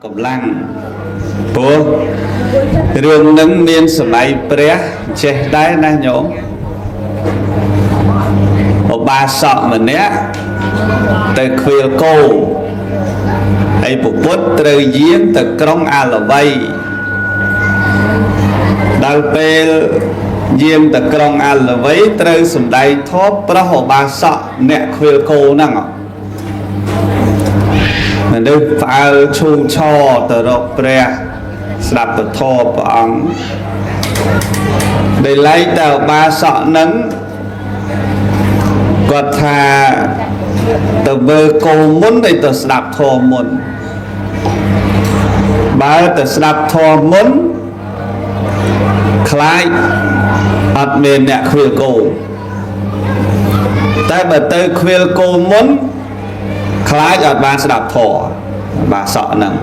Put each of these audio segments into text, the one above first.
កម្លាំងព្រោះរឿងនឹងមានសម័យព្រះចេះដែរណាញោមឧបាសកម្នាក់ទៅខ្វៀលគោហើយពុទ្ធត្រូវយាងទៅក្រុងអាលវ័យដល់ពេលយាងទៅក្រុងអាលវ័យត្រូវសំដែងធម៌ប្រោះឧបាសកអ្នកខ្វៀលគោហ្នឹងមនុស្សផ្អើលឈូឆរទៅរកព្រះស្ដាប់ពធព្រះអង្គដែលឡែកតែឧបាសកហ្នឹងគាត់ថាទៅមើលគោមុនទៅស្ដាប់ធម៌មុនបើទៅស្ដាប់ធម៌មុនខ្លាចអត់មានអ្នកខ្វៀលគោតែបើទៅខ្វៀលគោមុនខ្លាចអត់បានស្ដាប់ធម៌បាសកហ្នឹង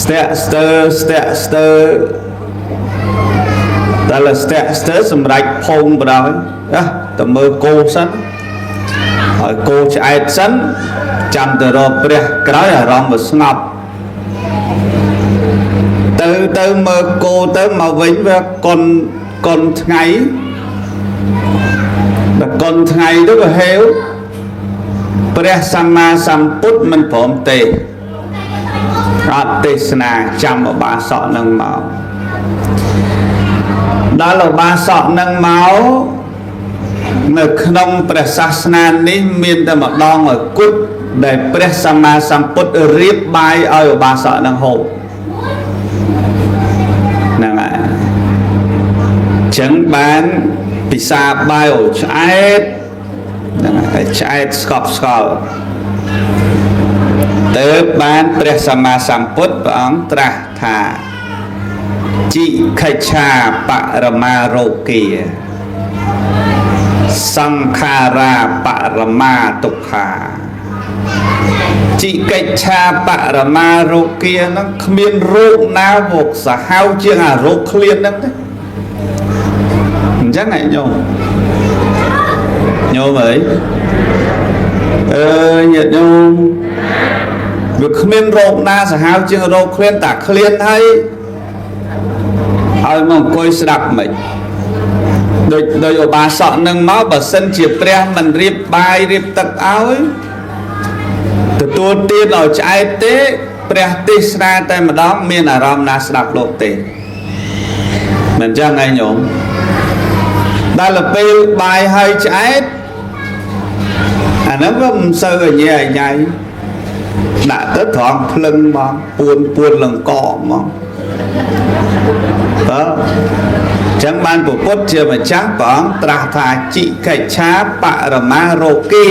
ស្ទាក់ស្ទើស្ទាក់ស្ទើដល់ស្ទាក់ស្ទើសម្រាប់ភងបដ ாய் ណាទៅមើលគោសិនឲ្យគោឆ្អែតសិនចាំទៅរកព្រះក្រោយអារម្មណ៍វាស្ងប់ទៅទៅមើលគោទៅមកវិញវាកុនកុនថ្ងៃដល់កុនថ្ងៃទៅវាហេវព្រះសម្មាសម្ពុទ្ធមិនព្រមទេអត់ទេសនាចាំឧបាសកនឹងមកដល់ឧបាសកនឹងមកនៅក្នុងព្រះសាសនានេះមានតែម្ដងឲ្យគត់ដែលព្រះសម្មាសម្ពុទ្ធរៀបបាយឲ្យឧបាសកនឹងហូបហ្នឹងហើយចឹងបានពិសាបាយឲ្យឆ្អែតហ្នឹងហើយឆ្អែតស្កប់ស្កល់ទៅបានព្រះសម្មាសម្ពុទ្ធព្រះអង្គត្រាស់ថាជីខិច្ឆាបរមារោគាសង្ខារាបរមាទុក្ខាជីកិច្ឆាបរមារោគាហ្នឹងគ្មានរោគណាវោកសាហាវជាងអារោគឃ្លានហ្នឹងទេអញ្ចឹងឯងញោមញោមអើយអើយញាតិញោមវាគ្មានរោគណាសាហាវជាងរោគឃ្លានតាឃ្លានហើយឲ្យមកអង្គុយស្ដាប់មិនដូចដោយឧបាសកនឹងមកបើសិនជាព្រះមិនរៀបបាយរៀបទឹកឲ្យទទួលទានឲ្យឆ្អែតទេព្រះទេសនាតែម្ដងមានអារម្មណ៍ណាស្ដាប់លោកទេមិនចឹងឯងញោមដល់ពេលបាយហើយឆ្អែតអាហ្នឹងវាមិនសូវអញែញ៉ៃដាក់ទៅត្រង់ភ្លឹងហ្មងពួនពួនលង្កហ្មងតើចឹងបានពុទ្ធជាម្ចាស់ព្រះអង្គត្រាស់ថាជីកិច្ឆាបរមារោគា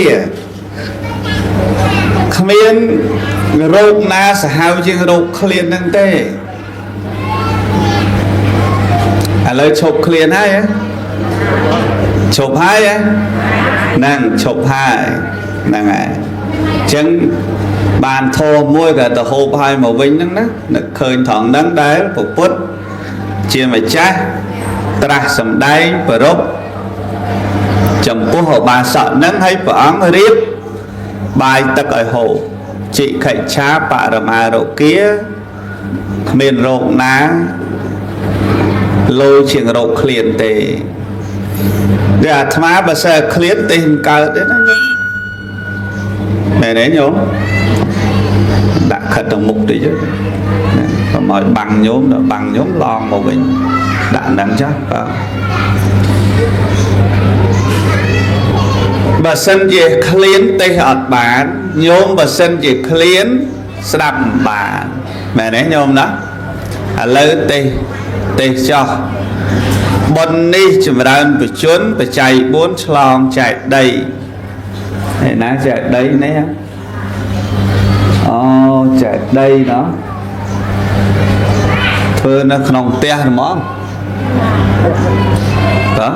គ្មានរោគណាសាហាវជាងរោគឃ្លានហ្នឹងទេឥឡូវឈប់ឃ្លានហើយឈប់ហើយហ្នឹងឈប់ហើយហ្នឹងហើយអញ្ចឹងបានធម៌មួយក៏ទៅហូបហើយមកវិញហ្នឹងណានឹកឃើញត្រង់ហ្នឹងដែលពុទ្ធជាម្ចាស់ត្រាស់សម្ដែងប្រពចំពោះឧបាសកហ្នឹងឲ្យព្រះអង្គរៀបបាយទឹកឲ្យហូបជីខិច្ឆាបរមារោគាគ្មានរោគណាលោជាងរោគឃ្លានទេវាអាត្មាបើសិនឃ្លានទេមិនកើតទេណាញោមមែនទេញោមដាក់ខិតទៅមុខតិចណាកុំឲ្យបាំងញោមដល់បាំងញោមឡងមកវិញដាក់ហ្នឹងចាស់បាទបើសិនជាឃ្លានទេអត់បានញោមបើសិនជាឃ្លានស្ដាប់មិនបានមែនទេញោមណាឥឡូវទេទេចោះបុណ្យនេះចម្រើនបជនបច្ច័យ4ឆ្លងចែកដីឯណាចែកដីនេះអូចែកដីណោះធ្វើនៅក្នុងផ្ទះហ្មងតើ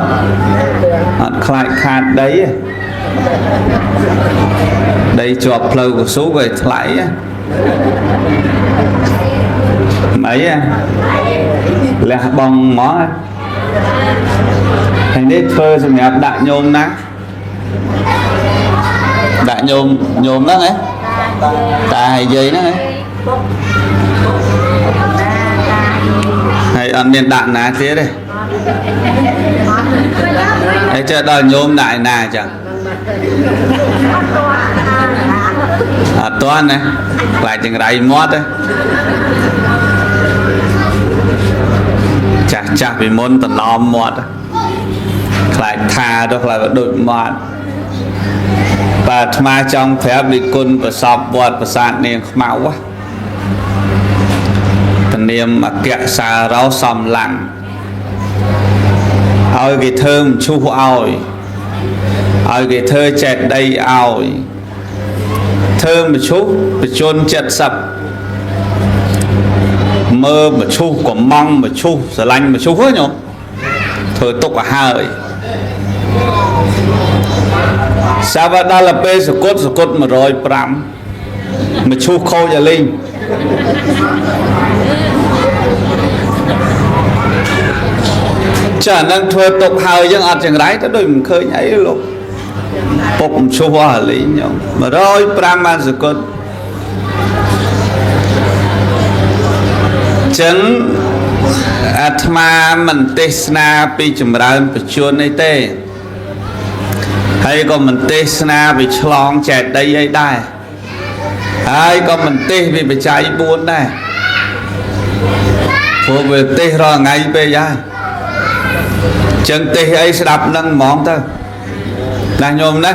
អត់ខ្លាចខាតដីទេដីជាប់ផ្លូវកស៊ូក៏ថ្លៃមិនអីលះបង់មកហើយនេះធ្វើសម្រាប់ដាក់ញោមណាដាក់ញោមញោមហ្នឹងហ៎តាហើយយាយហ្នឹងហ៎ ពុកពុកពុកតាតា ហើយអត់មានដាក់ណាទៀតទេ អត់ ហើយចេះដល់ញោមដាក់ឯណាអញ្ចឹង អត់ទាន់អត់ទាន់ណាខ្លាចចង្រៃមាត់ទេចាស់ចាស់ពីមុនត្រឡំមាត់ខ្លាចថាទៅខ្លាចវាដូចមាត់បាទអាត្មាចង់ប្រាប់វិគុណប្រសពវត្តប្រាសាទនាងខ្មៅហ៎ពនាមអគ្គសារោសំឡាំងឲ្យគេធ្វើមឈូសឲ្យឲ្យគេធ្វើចេតិយឲ្យធ្វើមឈូសបជន70មើលមឈូសកំងមឈូសស្រឡាញ់មឈូសហ៎ញោមធ្វើទុកឲ្យហើយសាវដល់ទៅពេលសកុតសកុត105មឈូសខូចឲ្យលេងចាអានឹងធ្វើទុកហើយយើងអត់ចង្រៃទៅដូចមិនឃើញអីលោកពុកមឈូសអស់ឲ្យលេងញោម105បានសកុតចឹងអាត្មាមិនទេសនាពីចម្រើនបជនអីទេហើយក៏មិនទេសនាពីឆ្លងចេតិយអីដែរហើយក៏មិនទេសពីបច្ច័យ4ដែរព្រោះវាទេសរាល់ថ្ងៃពេកហើយចឹងទេសអីស្ដាប់នឹងហ្មងទៅណាញោមណា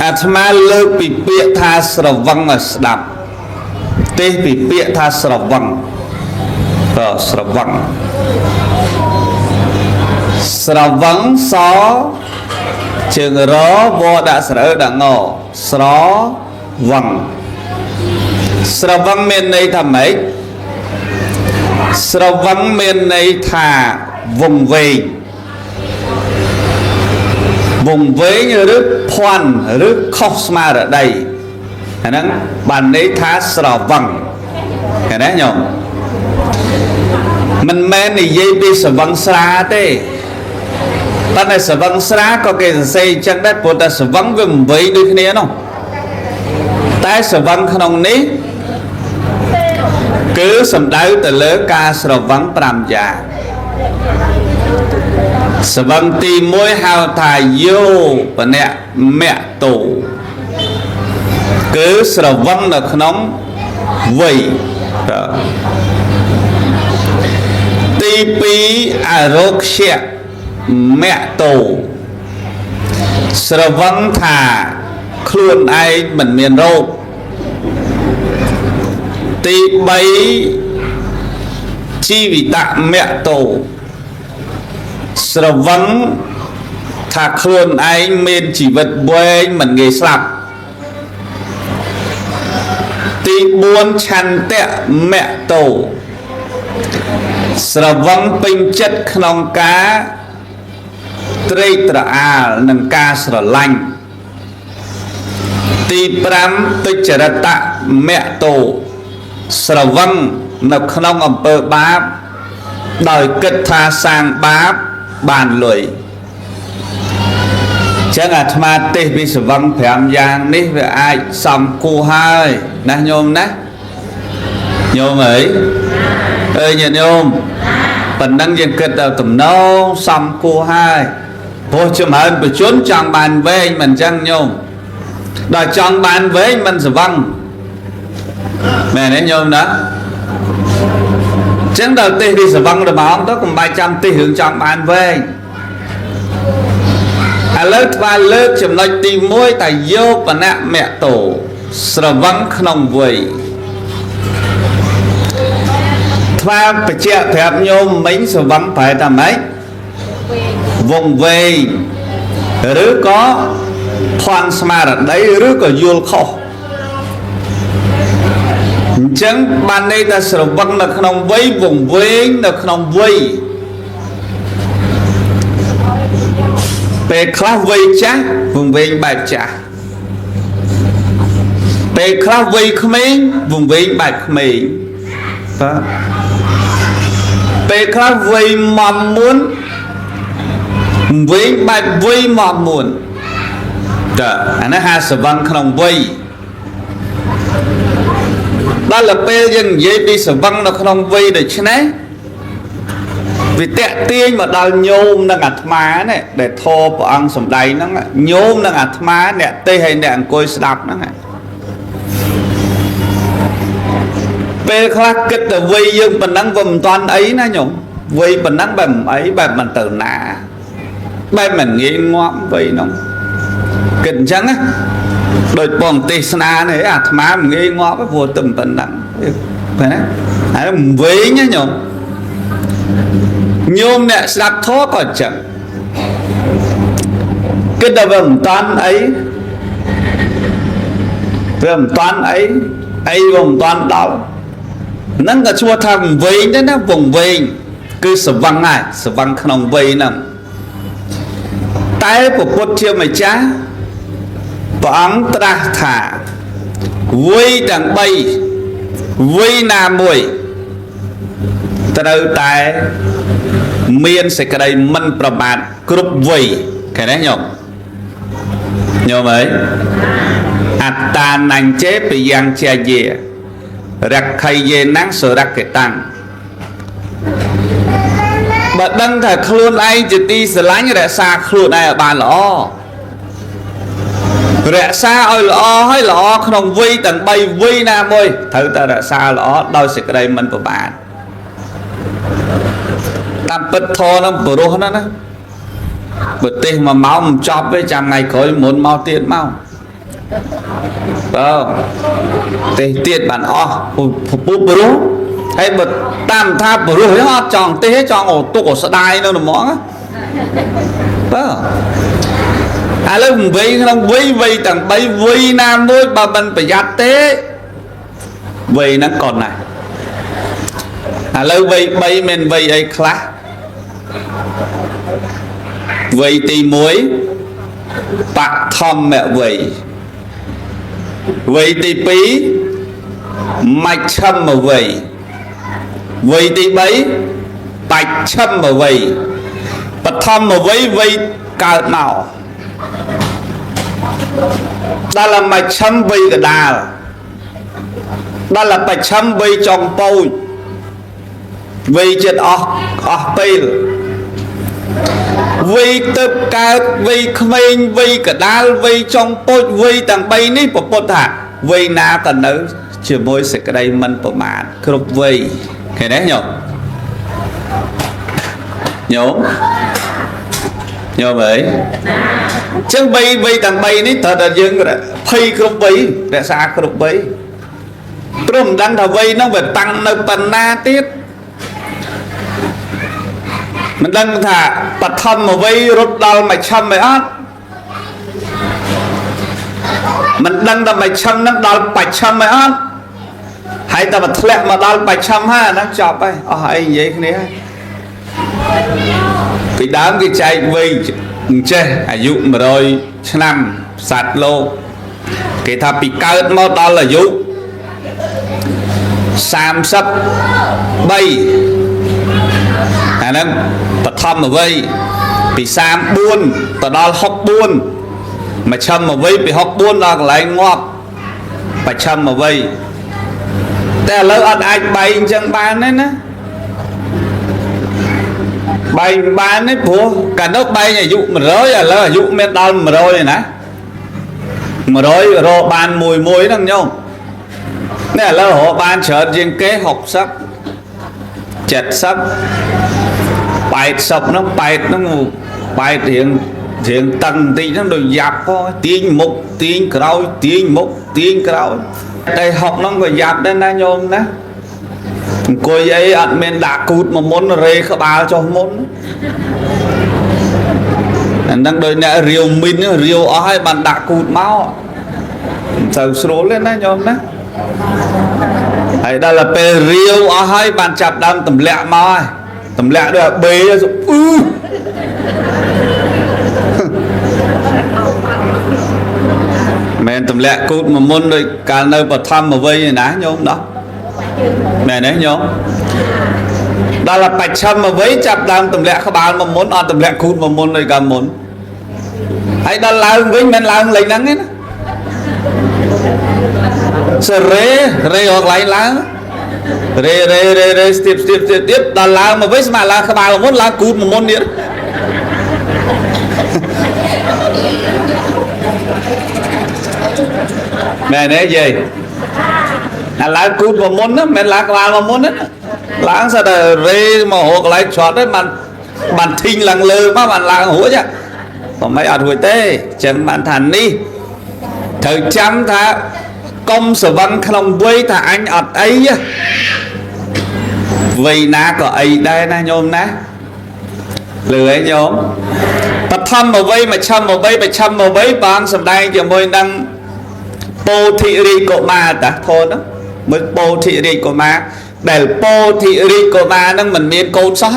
អាត្មាលើកពីពាក្យថាស្រវឹងឲ្យស្ដាប់ទេសពីពាក្យថាស្រវឹងតស្រវឹងស្រវឹងសជើងរវដាក់ស្រអឺដាក់ងស្រវឹងស្រវឹងមានន័យថាម៉េចស្រវឹងមានន័យថាវង្វេងវង្វេងឬភ័ណ្ឌឬខុសស្មារតីអាហ្នឹងបានន័យថាស្រវឹងឃើញទេញោមមិនមែននិយាយពីស្រវឹងស្រាទេប៉ុន្តែស្រវឹងស្រាក៏គេសរសេរអញ្ចឹងដែរព្រោះតែស្រវឹងវាមិនវៃដូចគ្នានោះតែស្រវឹងក្នុងនេះគឺសំដៅទៅលើការស្រវឹង5យ៉ាងស្រវឹងទី1ហៅថាយោបនៈមៈតោគឺស្រវឹងនៅក្នុងវ័យបាទទី2អរោគយមៈតោស្រវឹងថាខ្លួនឯងមិនមានរោគទី3ជីវិតមៈតោស្រវឹងថាខ្លួនឯងមានជីវិតវែងមិនងាយស្លាប់ទី4ឆន្ទៈមៈតោស្រវឹងពេញចិត្តក្នុងការត្រេកត្រអាលនិងការស្រឡាញ់ទី5ទុច្ចរិតមៈតោស្រវឹងនៅក្នុងអំពើបាបដោយគិតថាសាងបាបបានលុយចឹងអាត្មាទេសពីស្រវឹង5យ៉ាងនេះវាអាចសំគួរហើយណាញោមណាញោមអើយអើយញាតិញោមប៉ុណ្ណឹងយើងគិតដល់តំណងសំគួរហើយព្រោះចម្រើនបជនចង់បានវែងមិនចឹងញោមដល់ចង់បានវែងមិនស្រវឹងមែនទេញោមណាចឹងដល់ទេសពីស្រវឹងរបស់ទៅកុំបាច់ចាំទេសរឿងចង់បានវែងឥឡូវថ្វាលើកចំណុចទី1តែយោបនៈមៈតោស្រវឹងក្នុងវ័យថ្វាបញ្ជាក់ប្រាប់ញោមមិញស្រវឹងប្រែថាម៉េចវង្វេងឬក៏ភ័ណ្ឌស្មារតីឬក៏យល់ខុសអញ្ចឹងបានន័យថាស្រវឹងនៅក្នុងវ័យវង្វេងនៅក្នុងវ័យពេលខ្លះវ័យចាស់វង្វេងបែបចាស់ពេលខ្លះវ័យក្មេងវង្វេងបែបក្មេងបាទពេលខ្លះវ័យមមួនវង្វេងបែបវ័យមមួនតើអានេះហៅស្រវឹងក្នុងវ័យ ដល់ទៅពេលយើងនិយាយពីស្រវឹងនៅក្នុងវ័យដូច្នេះវាតេទាញមកដល់ញោមនិងអាត្មានេះដែលធរព្រះអង្គសំដែងហ្នឹងញោមនិងអាត្មាអ្នកទេសហើយអ្នកអង្គុយស្ដាប់ហ្នឹងពេលខ្លះគិតតែវ័យយើងប៉ុណ្ណឹងវាមិនតាន់អីណាញោមវ័យប៉ុណ្ណឹងបែបមិនអីបែបមិនទៅណាបែបមិនងាយងាប់វ័យហ្នឹងគិតអញ្ចឹងណាដូចបងទេសនានេះអាត្មាមិនងាយងាប់ទេព្រោះតែប៉ុណ្ណឹងឃើញណាហើយមិនវែងណាញោមញោមអ្នកស្ដាប់ធម៌ក៏អញ្ចឹងគិតតែវាមិនតាន់អីវាមិនតាន់អីអីវាមិនតាន់ដល់ហ្នឹងក៏ឈ្មោះថាវែងដែរណាវងវែងគឺស្វឹងហើយស្វឹងក្នុងវ័យហ្នឹងតែព្រះពុទ្ធជាម្ចាស់ព្រះអង្គត្រាស់ថាវ័យទាំង3វ័យណាមួយត្រូវតែមានសេចក្តីមិនប្រមាទគ្រប់វ័យឃើញទេញោមញោមអើយអត្តានញ្ចេបយ៉ាងជាយារក្ខៃយេនំសុរក្ខតាំងបើដឹងថាខ្លួនឯងជាទីស្រឡាញ់រក្សាខ្លួនឯងឲ្យបានល្អរក្សាឲ្យល្អឲ្យល្អក្នុងវ័យទាំង3វ័យណាមួយត្រូវតែរក្សាល្អដោយសេចក្តីមិនប្រមាទតាមពិតធម៌ហ្នឹងព្រោះណាស់ណាប្រទេសមួយម៉ោងមិនចប់ទេចាំថ្ងៃក្រោយមុនមកទៀតមកបើទេសទៀតបានអស់ពុព្រោះហើយបើតាមថាព្រោះហ្នឹងអត់ចង់ទេចង់អូទុកអូស្ដាយនៅហ្មងបើឥឡូវវ័យក្នុងវ័យវ័យទាំង3វ័យណាមួយបើមិនប្រយ័ត្នទេវ័យហ្នឹងកុនណាស់ឥឡូវវ័យ3មានវ័យអីខ្លះវ័យទី1បឋមវ័យវ័យទី2មជ្ឈិមវ័យវ័យទី3បច្ឆិមវ័យបឋមវ័យវ័យកើតមកដល់មជ្ឈិមវ័យកដាលដល់បច្ឆិមវ័យចុងពូជវ័យចិត្តអស់អស់ពេលវ័យទៅកើតវ័យក្មេងវ័យកដាលវ័យចុងពូជវ័យទាំង3នេះពពុទ្ធថាវ័យណាក៏នៅជាមួយសេចក្តីមិនប្រមាទគ្រប់វ័យឃើញទេញោមញោមញោមអើយចឹងវ័យទាំង3នេះត្រូវតែយើងភ័យគ្រប់វ័យរក្សាគ្រប់វ័យព្រោះមិនដឹងថាវ័យហ្នឹងវាតាំងនៅប៉ុណ្ណាទៀតមិនដឹងថាបឋមវ័យរត់ដល់មជ្ឈិមអីអត់មិនដឹងថាមជ្ឈិមហ្នឹងដល់បច្ឆិមអីអត់ហើយតែមកធ្លាក់មកដល់បច្ឆិមហើយអាហ្នឹងចប់ហើយអស់អីនិយាយគ្នាហើយពីដើមគេចែកវ័យអញ្ចេះអាយុ100ឆ្នាំសត្វលោកគេថាពីកើតមកដល់អាយុ33អាហ្នឹងបឋមវ័យពី34ទៅដល់64មជ្ឈិមវ័យពី64ដល់កន្លែងងាប់បច្ឆិមវ័យតែឥឡូវអត់អាចបែកអញ្ចឹងបានទេណាបែកបានទេព្រោះកាលនោះបែកអាយុ100ឥឡូវអាយុមានដល់100ឯណា100រកបានមួយមួយហ្នឹងញោមនេះឥឡូវរកបានច្រើនជាងគេ60 70 80ហ្នឹង8ហ្នឹងបែករៀងរៀងតឹងបន្តិចហ្នឹងដូចយ៉ាប់ផងទាញមុខទាញក្រោយទាញមុខទាញក្រោយតែ60ហ្នឹងក៏យ៉ាប់ដែរណាញោមណាអង្គុយអីអត់មានដាក់គូតមកមុនរេក្បាលចុះមុនអាហ្នឹងដូចអ្នករាវមីនរាវអស់ហើយបានដាក់គូតមកមិនសូវស្រួលទេណាញោមណាហើយដល់ទៅពេលរាវអស់ហើយបានចាប់ដើមទម្លាក់មកហើយទម្លាក់ដូចបេអឺមែនទម្លាក់គូតមកមុនដូចកាលនៅបឋមវ័យឯណាញោមដោះមែនទេញោមដល់បច្ឆិមវ័យចាប់ដើមទម្លាក់ក្បាលមកមុនអត់ទម្លាក់គូតមកមុនដូចកាលមុនហើយដល់ឡើងវិញមិនឡើងលេងហ្នឹងទេណា សរេរេរកកន្លែងឡើងរេរេរេរេស្ទាបស្ទាបស្ទាបទៀតដល់ឡើងមកវិញស្មានឡើងក្បាលមុនឡើងគូតមុនទៀតមែនទេយាយអាឡើងគូតមុនណាមិនមែនឡើងក្បាលមុនណាឡើងសិតតែរេមករកកន្លែងច្រត់ទេបានបានធីងឡើងលើមកបានឡើងរួចប៉ុន្តែអត់រួចទេអញ្ចឹងបានថានេះត្រូវចាំថាកុំសវឹងក្នុងវ័យថាអញអត់អីវ័យណាក៏អីដែរណាញោមណាលឺអីញោមបឋមវ័យមជ្ឈមវ័យបច្ឆមវ័យបានសម្ដែងជាមួយនឹងពោធិរាជកុមារតាធនមើលពោធិរាជកុមារដែលពោធិរាជកុមារហ្នឹងមិនមានកូនសោះ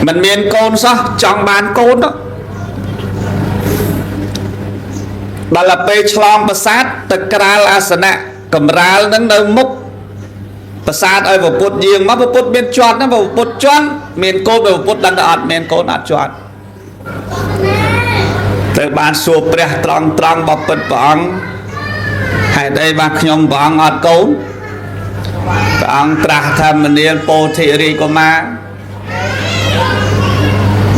មិនមានកូនសោះចង់បានកូនដល់ដល់ពេលឆ្លងប្រាសាទទៅក្រាលអាសនៈកម្រាលនឹងនៅមុខប្រាសាទឲ្យពពុទ្ធយាងមកពពុទ្ធមានជាន់ណាពពុទ្ធជាន់មានកូនពពុទ្ធដឹងតែអត់មានកូនអត់ជាន់ទៅបានសួរព្រះត្រង់ត្រង់បពិតព្រះអង្គហេតុអីបានខ្ញុំព្រះអង្គអត់កូនព្រះអង្គត្រាស់ថាមនាលពោធិរាជកុមារ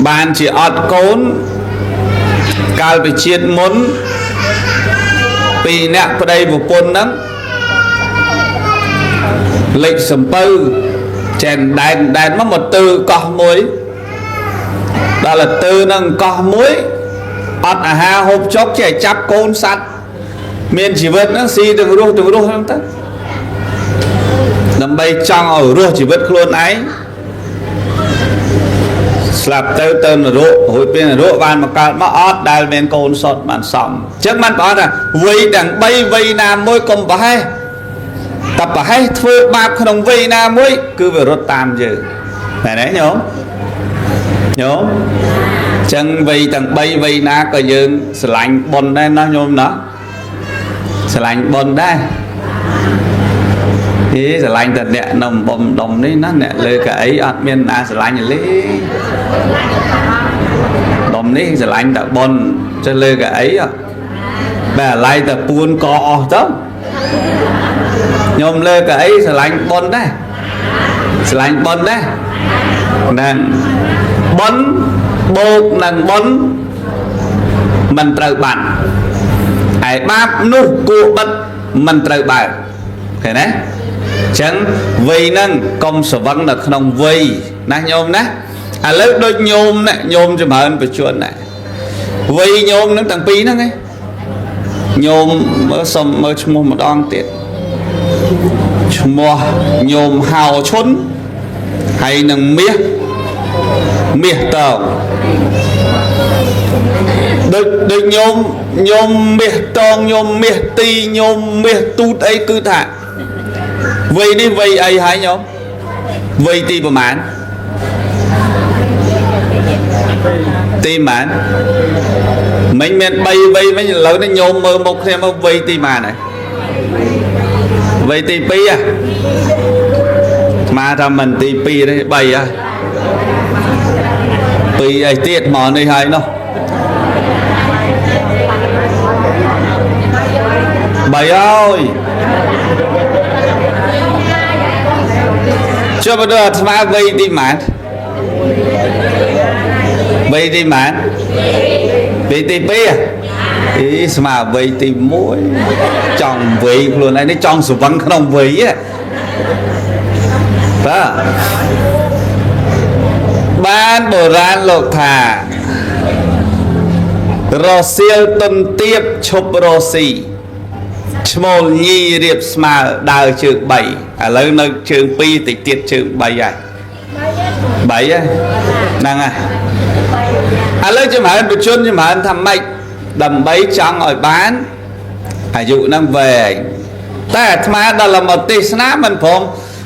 បានជាអត់កូនកាលពីជាតិមុនពីរអ្នកប្តីប្រពន្ធហ្នឹងលេចសំពៅចែនដែនដែនមកមកទើកោះមួយដល់ទៅទើនឹងកោះមួយអត់អាហារហូបចុកចេះចាប់កូនសัตว์មានជីវិតហ្នឹងស៊ីទាំងរស់ទាំងរស់ហ្នឹងទៅដើម្បីចង់ឲ្យរស់ជីវិតខ្លួនឯងស្លាប់ទៅទៅនរករួចពីនរកបានមកកើតមកអត់ដែលមានកូនសុតបានសំអញ្ចឹងបានបងថាវ័យទាំង3វ័យណាមួយកុំប្រហែសតែប្រហែសធ្វើបាបក្នុងវ័យណាមួយគឺវារត់តាមយើងមែនទេញោមញោមអញ្ចឹងវ័យទាំង3វ័យណាក៏យើងស្រឡាញ់បុណ្យដែរណាញោមណាស្រឡាញ់បុណ្យដែរទេស្រឡាញ់តែអ្នកនៅបំដុំនេះណាអ្នកលើកៅអីអត់មានណាស្រឡាញ់ទេដុំនេះស្រឡាញ់តែបុណ្យចេះលើកៅអីបែរឡៃតែពួនកអស់ទៅញោមលើកៅអីស្រឡាញ់បុណ្យដែរស្រឡាញ់បុណ្យដែរហ្នឹងបុណ្យបូកនឹងបុណ្យមិនត្រូវបាត់ឯបាបនោះគួរបិទមិនត្រូវបើកឃើញទេចឹងវ័យហ្នឹងកុំស្វឹងនៅក្នុងវ័យណាញោមណាឥឡូវដូចញោមណាញោមចម្រើនបច្ចុប្បន្នណាវ័យញោមហ្នឹងទាំងពីរហ្នឹងឯងញោមមើលសុំមើលឈ្មោះម្ដងទៀតឈ្មោះញោមហៅឈុនហើយនឹងមាសមាសតងដូចដូចញោមញោមមាសតងញោមមាសទីញោមមាសទូតអីគឺថាវ័យនេះវ័យអីហើយញោមវ័យទីប្រមាណទីប្រមាណមិញមាន3វ័យវិញឥឡូវនេះញោមមើលមុខគ្នាមកវ័យទីប្រមាណហើយវ័យទី2ហ៎មកថាមិនទី2ទេ3ហ៎2អីទៀតមកនេះហើយនោះ3ហើយចុះបើដល់អាត្មាវ័យទីម៉ានវ័យទីម៉ានវ័យទី2អីស្មាវ័យទី1ចង់វ័យខ្លួនឯងនេះចង់ស្វឹងក្នុងវ័យបាទបានបុរាណលោកថារសៀលទុនទៀបឈប់រស៊ីឈ្មោលញីរៀបស្មើដើរជើង3ឥឡូវនៅជើង2តិចទៀតជើង3ហើយ3ហើយហ្នឹងហើយឥឡូវចម្រើនបជនចម្រើនថាម៉េចដើម្បីចង់ឲ្យបានអាយុហ្នឹងវែងតែអាត្មាដល់មកទេសនាមិនព្រម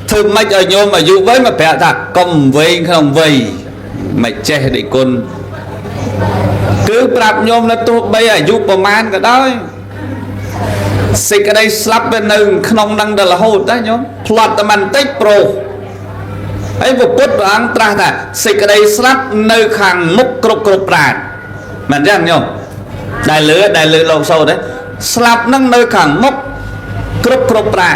ធ្វើម៉េចឲ្យញោមអាយុវែងមកប្រាប់ថាកុំវែងក្នុងវ័យមិនចេះដេគុណគឺប្រាប់ញោមនៅទោះបីអាយុប្រមាណក៏ដោយសេចក្តីស្លាប់វានៅក្នុងនឹងដល់រហូតដែរញោមផ្លាត់តែបន្តិចប្រុសហើយពុទ្ធព្រះអង្គត្រាស់ថាសេចក្តីស្លាប់នៅខាងមុខគ្រប់គ្រប់ប្រាណមិនចឹងញោមដែលលើដែលលើលោកសូត្រទេស្លាប់នឹងនៅខាងមុខ គ្រប់គ្រប់ប្រា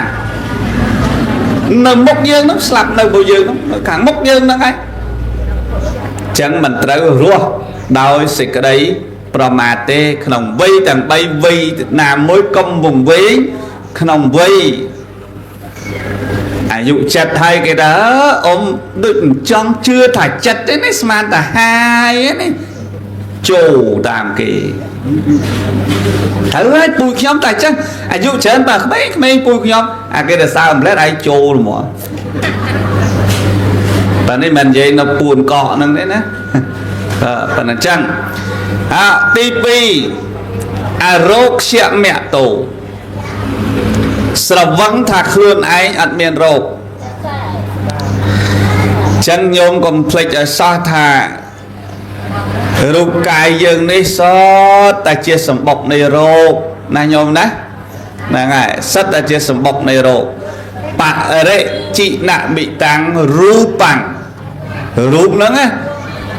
នៅមុខយើងហ្នឹងស្លាប់នៅរបស់យើងហ្នឹងនៅខាងមុខយើងហ្នឹងឯងចឹងមិនត្រូវរស់ដោយសេចក្តីប្រមាទទេក្នុងវ័យទាំង3វ័យណាមួយកុំវង្វេងក្នុងវ័យអាយុចិត្តហើយគេថាអ៊ំដូចមិនចង់ជឿថាចិត្តទេនេះស្មានតែហាយនេះចូលតាមគេត្រូវហើយពូខ្ញុំតែចឹងអាយុច្រើនបើក្មេងក្មេងពូខ្ញុំអាគេទៅសើអំផ្លែតឯងចូលហ្មងតែនេះមិននិយាយនៅពួនកកហ្នឹងទេណាប៉ុណ្ណឹងចឹងអាទី2អរោគយមតោស្រវឹងថាខ្លួនឯងអត់មានរោគចឹងញោមកុំភ្លេចឲ្យសោះថារូបកាយយើងនេះសុទ្ធតែជាសម្បុកនៃរោគណាញោមណាហ្នឹងហើយសុទ្ធតែជាសម្បុកនៃរោគបរិជីនមិតាំងរូបាំងរូបហ្នឹងណា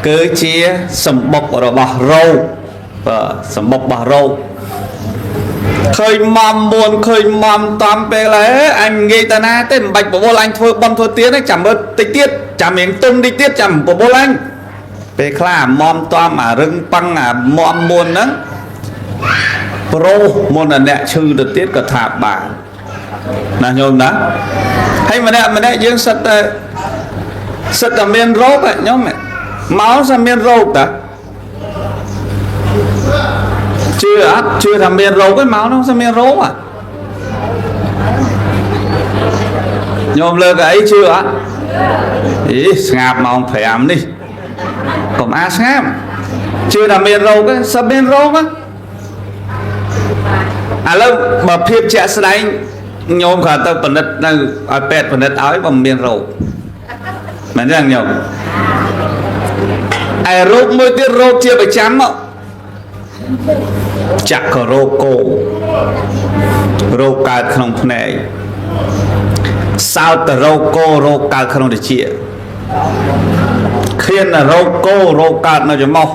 គឺជាសម្បុករបស់រោគបាទសម្បុករបស់រោគឃើញមុំមួនឃើញមុំតំពេលហើយអញនិយាយតាណាទេមិនបាច់បបួលអញធ្វើបន់ធ្វើទៀនទេចាំមើលតិចទៀតចាំរៀងទុំតិចទៀតចាំបបួលអញពេលខ្លះអាមុំតំអារឹងប៉ឹងអាមុំមួនហ្នឹងប្រុសមុនអ្នកឈឺទៅទៀតក៏ថាបានណាញោមណាហើយម្នាក់ម្នាក់យើងសិតតែមានរោគញោមមកសិតមានរោគតាជឿអត់ជឿថាមានរោគឯងមកនោះសិតមានរោគហ៎ញោមលើកអីជឿអត់អីស្ងាប់ម៉ោង5នេះកុំអាស្ងាប់ជឿថាមានរោគឯងសិតមានរោគហ៎ឥឡូវបើភាពជាក់ស្ដែងញោមគាត់ទៅពិនិត្យនៅឲ្យពេទ្យពិនិត្យឲ្យបើមានរោគមែនទេញោមឯរោគមួយទៀតរោគជាប្រចាំមកចក្ខរោគគោរោគកើតក្នុងភ្នែកសោតរោគគោរោគកើតក្នុងត្រចៀកឃានរោគគោរោគកើតនៅច្រមុះ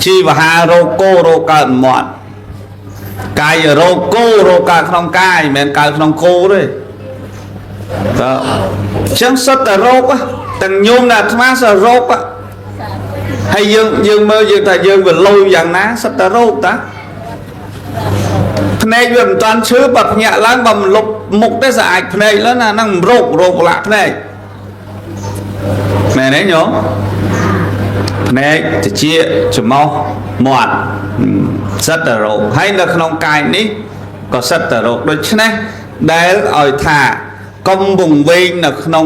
ជីវហារោគគោរោគកើតមាត់កាយរោគគោរោគកើតក្នុងកាយមិនមែនកើតក្នុងគោទេតើអញ្ចឹងសុទ្ធតែរោគទាំងញោមនិងអាត្មាសុទ្ធរោគហើយយើងមើលយើងថាយើងវាលុយយ៉ាងណាសុទ្ធតែរោគតាភ្នែកវាមិនតាន់ឈឺបើភ្ញាក់ឡើងបើមិនលុបមុខទេស្អាតភ្នែកឡើងណាហ្នឹងរោគរោគលាក់ភ្នែកមែនទេញោមភ្នែកត្រចៀកច្រមុះមាត់សិតតែរោគហើយនៅក្នុងកាយនេះក៏សិតតែរោគដូច្នេះដែលឲ្យថាកុំវង្វេងនៅក្នុង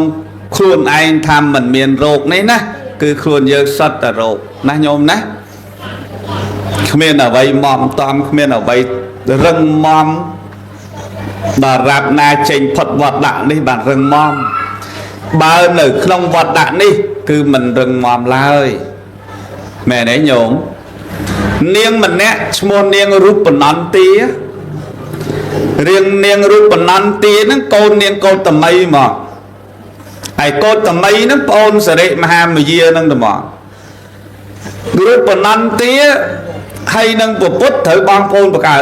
ខ្លួនឯងថាមិនមានរោគនេះណាគឺខ្លួនយើងសិតតែរោគណាញោមណាគ្មានអ្វីមមតំគ្មានអ្វីរឹងមមដល់រាប់ណាចេញផុតវត្តដាក់នេះបានរឹងមមបើនៅក្នុងវត្តដាក់នេះគឺមិនរឹងមមឡើយមែនទេញោមនាងម្នាក់ឈ្មោះនាងរូបនន្ទារៀងនាងរូបនន្ទាហ្នឹងកូននាងកោតមីមកហើយកោតមីហ្នឹងប្អូនសិរិមហាមយាហ្នឹងទៅមករូបនន្ទាហើយនឹងពពុទ្ធត្រូវបងប្អូនបកើ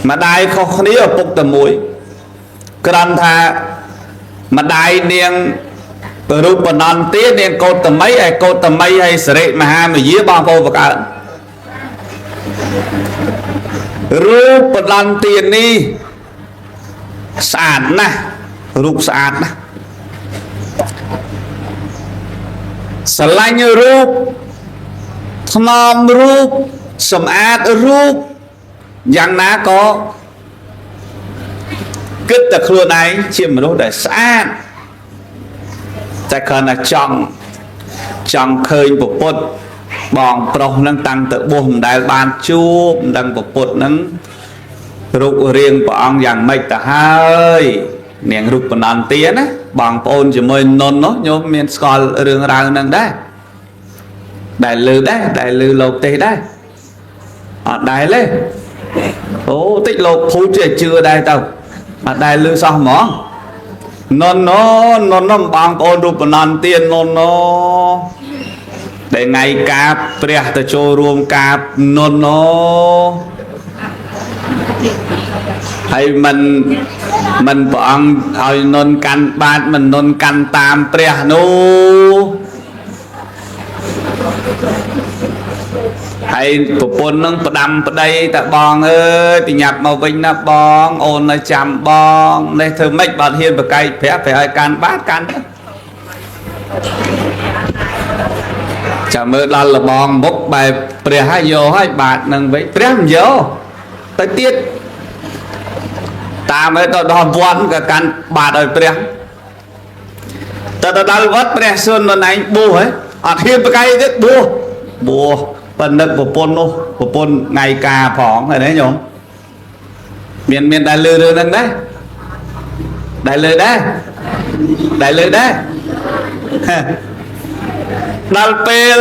ម្ដាយខុសគ្នាឪពុកតែមួយគ្រាន់ថាម្ដាយនាងរូបនន្ទានាងកោតមីហើយកោតមីហើយសិរិមហាមយាបងប្អូនបកើរូបនន្ទានេះស្អាតណាស់រូបស្អាតណាស់ស្រឡាញ់រូបថ្នមរូបសម្អាតរូបយ៉ាងណាក៏គិតតែខ្លួនឯងជាមនុស្សដែលស្អាតតែគ្រាន់តែចង់ឃើញពពុទ្ធបងប្រុសនឹងតាំងទៅបួសមិនដែលបានជួបមិនដឹងពពុទ្ធនឹងរូបរាងព្រះអង្គយ៉ាងម៉េចទៅហើយនាងរូបនន្ទាណាបងប្អូនជាមួយនុននោះញោមមានស្គាល់រឿងរ៉ាវហ្នឹងដែរដែលលឺដែរដែលលឺលោកទេសដែរអត់ដែលទេអូតិចលោកភូចចេះជឿដែរទៅអត់ដែលលឺសោះហ្មងនុនណនុនណបងប្អូនរូបនន្ទានុនណដែលថ្ងៃកាបព្រះទៅចូលរួមកាបនុនណ ហើយមិនមិនព្រះអង្គឲ្យនុនកាន់បាតមិននុនកាន់តាមព្រះនោះហើយប្រពន្ធនឹងផ្ដាំប្តីតបងអើយប្រញាប់មកវិញណាបងអូននៅចាំបងនេះធ្វើម៉េចបើអត់ហ៊ានប្រកែកព្រះព្រះឲ្យកាន់បាតកាន់ទៅចាំមើលដល់លបងមុខបែបព្រះឲ្យយកឲ្យបាតនឹងវិញព្រះមិនយកទៅទៀតតាមឲ្យទៅដល់វត្តក៏កាន់បាតឲ្យព្រះទៅដល់វត្តព្រះសួននឯងបួសហ៎អត់ហ៊ានប្រកែកទៀតបួសបួសប៉ិននឹកប្រពន្ធនោះប្រពន្ធថ្ងៃការផងឃើញទេញោមមានមានដែលលឺរឿងហ្នឹងដែរដែលលឺដែរដែលលឺដែរដល់ពេល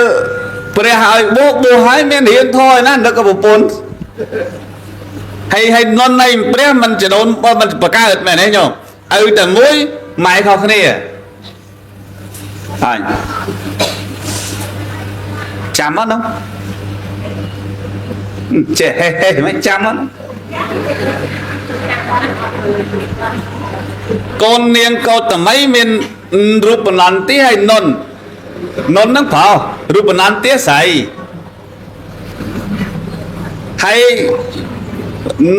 ព្រះឲ្យបួសបួសហើយមានរៀនធម៌ឯណានឹកប្រពន្ធហើយហើយនន់នៃព្រះមិនចដូនមិនបកើតមែនទេញោមឪតែមួយម៉ែខុសគ្នាហើយចាំអត់នោះចេះហេហេមិនចាំអត់កូននាងកោតមីមានរូបនន្តិហើយនុននុនហ្នឹងប្រុសរូបនន្តិស្រីហើយ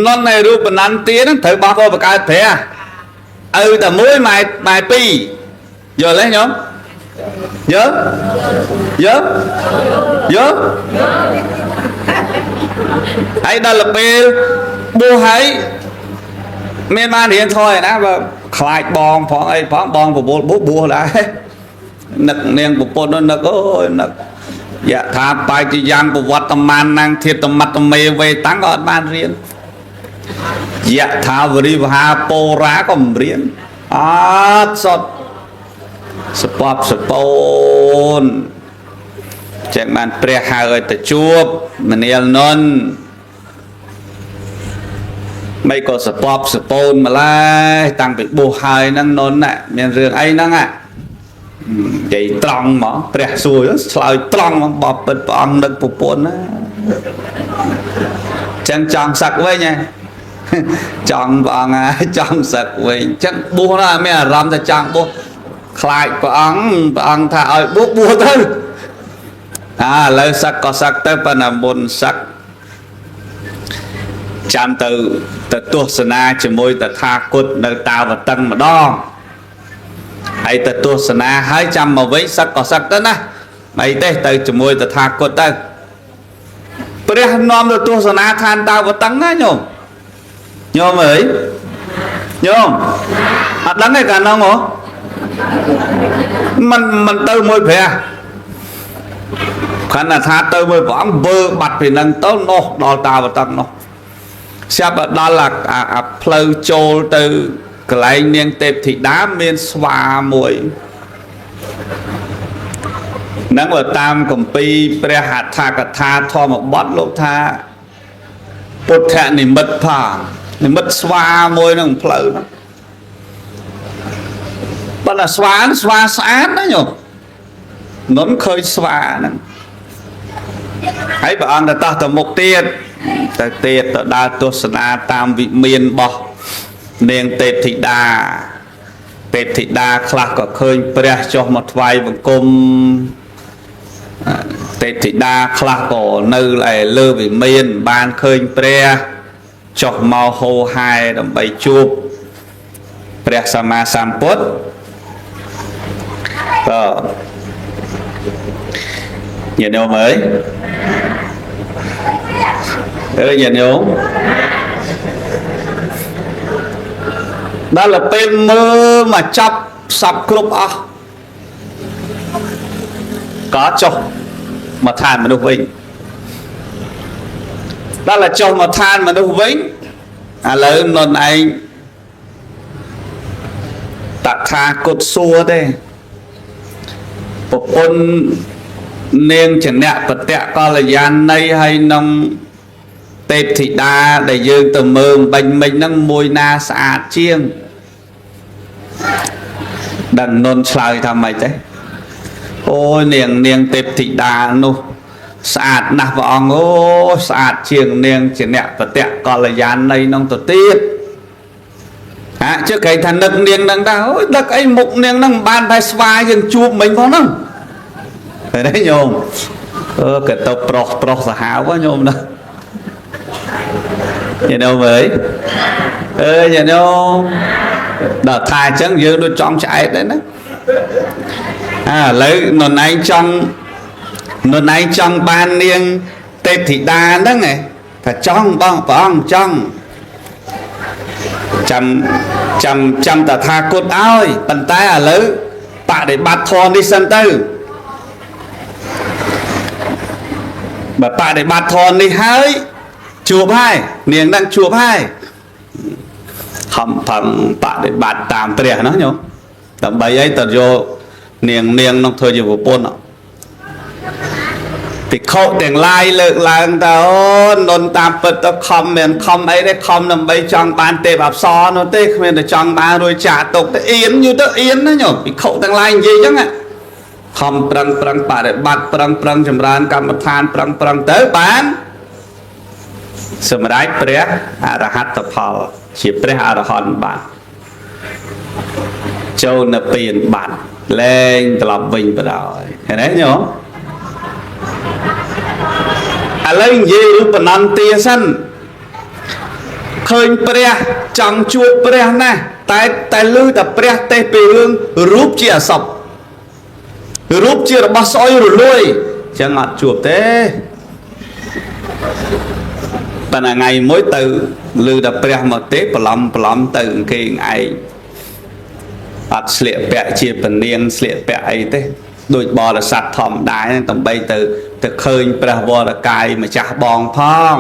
នុនហើយរូបនន្តិហ្នឹងត្រូវបោះបបង្កើតព្រះឪតែមួយម៉ែម៉ែពីរយល់ទេញោមយល់យល់យល់ហើយដល់ពេលបួសហើយមានបានរៀនធម៌ឯណាបើខ្លាចបងផងអីផងបងប្រពន្ធបួសបួសដែរនឹកនាងប្រពន្ធនោះនឹកអូយនឹកយថាបាយជាយ៉ាងប្រវត្តិមាននាងធាតមត្តមេវេតាំងក៏អត់បានរៀនយថាវរិវហាពរាក៏មិនរៀនអត់សតសពបសពូនចឹងបានព្រះហៅឲ្យទៅជួបមនាលនុនមិនក៏សពបសពូនម្លេះតាំងពីបួសហើយហ្នឹងនុនណាមានរឿងអីហ្នឹងណានិយាយត្រង់ហ្មងព្រះសួរឆ្លើយត្រង់ហ្មងបបពិតព្រះអង្គនឹកប្រពន្ធណាចឹងចង់សឹកវិញហ៎ចង់ព្រះអង្គហើយចង់សឹកវិញចឹងបួសណាមានអារម្មណ៍ថាចង់បួសខ្លាចព្រះអង្គព្រះអង្គថាឲ្យបួសបួសទៅអាឥឡូវសឹកក៏សឹកទៅប៉ុន្តែមុនសឹកចាំទៅទៅទស្សនាជាមួយតថាគតនៅតាវតឹងម្ដងហើយទៅទស្សនាហើយចាំមកវិញសឹកក៏សឹកទៅណាអីទេទៅជាមួយតថាគតទៅព្រះនាំទៅទស្សនាឋានតាវតឹងណាញោមញោមអើយញោមអត់ដឹងទេកាលនោះហ៎មិនមិនទៅមួយព្រះខណៈថាទៅមួយព្រះអង្គវើបាត់ពីនឹងទៅនោះដល់តាវតឹងនោះស្រាប់ដល់អាផ្លូវចូលទៅកន្លែងនាងទេពធីតាមានស្វាមួយនឹងបើតាមគម្ពីរព្រះហត្ថកថាធម្មបទលោកថាពុទ្ធនិមិត្តផងនិមិត្តស្វាមួយនឹងផ្លូវហ្នឹងប៉ុន្តែស្វាស្វាស្អាតណាញោមនុនឃើញស្វាហ្នឹងហើយព្រះអង្គទៅតោះទៅមុខទៀតទៅទៀតទៅដើរទស្សនាតាមវិមានរបស់នាងទេពធីតាទេពធីតាខ្លះក៏ឃើញព្រះចុះមកថ្វាយបង្គំទេពធីតាខ្លះក៏នៅឯលើវិមានបានឃើញព្រះចុះមកហោហែដើម្បីជួបព្រះសម្មាសម្ពុទ្ធក៏ញាតិញោមអើយអើយញាតិញោមដល់ពេលមើលមកចាប់សពគ្រប់អស់ក៏ចុះមកឋានមនុស្សវិញដល់តែចុះមកឋានមនុស្សវិញឥឡូវនុនឯងតថាគតសួរទេប្រពន្ធនាងចនៈបតៈកល្យាណីហើយនឹងទេពធីតាដែលយើងទៅមើលបាញ់មិញហ្នឹងមួយណាស្អាតជាងដឹងនុនឆ្លើយថាម៉េចទេអូយនាងនាងទេពធីតានោះស្អាតណាស់ព្រះអង្គអូស្អាតជាងនាងចនៈបតៈកល្យាណីនោះទៅទៀត ជឿគេថានឹកនាងហ្នឹងដែរអូយដឹកអីមុខនាងហ្នឹងមិនបានតែស្វាយយើងជួបមិញផងហ្នឹងឃើញទេញោមអឺក៏ទៅប្រុសប្រុសសាហាវហ៎ញោមណាញាតិញោមអើយអើយញាតិញោមដល់ថាអញ្ចឹងយើងដូចចង់ឆ្អែតដែរណាអាឥឡូវននឯងចង់ននឯងចង់បាននាងទេពធីតាហ្នឹងឯងថាចង់បងព្រះអង្គចង់ចាំចាំចាំតថាគតឲ្យប៉ុន្តែឥឡូវបដិបត្តិធម៌នេះសិនទៅបើបដិបត្តិធម៌នេះហើយជួបហើយនាងហ្នឹងជួបហើយខំប្រឹងបដិបត្តិតាមព្រះនោះញោមដើម្បីអីទៅយកនាងនាងនោះធ្វើជាប្រពន្ធភិក្ខុទាំងឡាយលើកឡើងតើអូននតាមពិតទៅខំមិនខំអីទេខំដើម្បីចង់បានទេពអប្សរនោះទេគ្មានតែចង់បានរួចចាក់ទុកទៅអៀនយូរទៅអៀនណាញោមភិក្ខុទាំងឡាយនិយាយចឹងខំប្រឹងប្រឹងបដិបត្តិប្រឹងប្រឹងចម្រើនកម្មដ្ឋានប្រឹងប្រឹងទៅបានសម្រេចព្រះអរហត្តផលជាព្រះអរហន្តបានចូលនៅពៀនបាត់លែងត្រឡប់វិញបណ្ដោយឃើញទេញោមឥឡូវនិយាយរូបនន្ទាសិនឃើញព្រះចង់ជួបព្រះណាស់តែតែឮតែព្រះទេសពីរឿងរូបជាអសពរូបជារបស់ស្អុយរលួយអញ្ចឹងអត់ជួបទេប៉ុន្តែថ្ងៃមួយទៅឮតែព្រះមកទេប្រឡំប្រឡំទៅគេឯងអត់ស្លៀកពាក់ជាពនាងស្លៀកពាក់អីទេដូចបរិស័ទធម្មតាហ្នឹងដើម្បីទៅទៅឃើញព្រះវរកាយម្ចាស់បងផង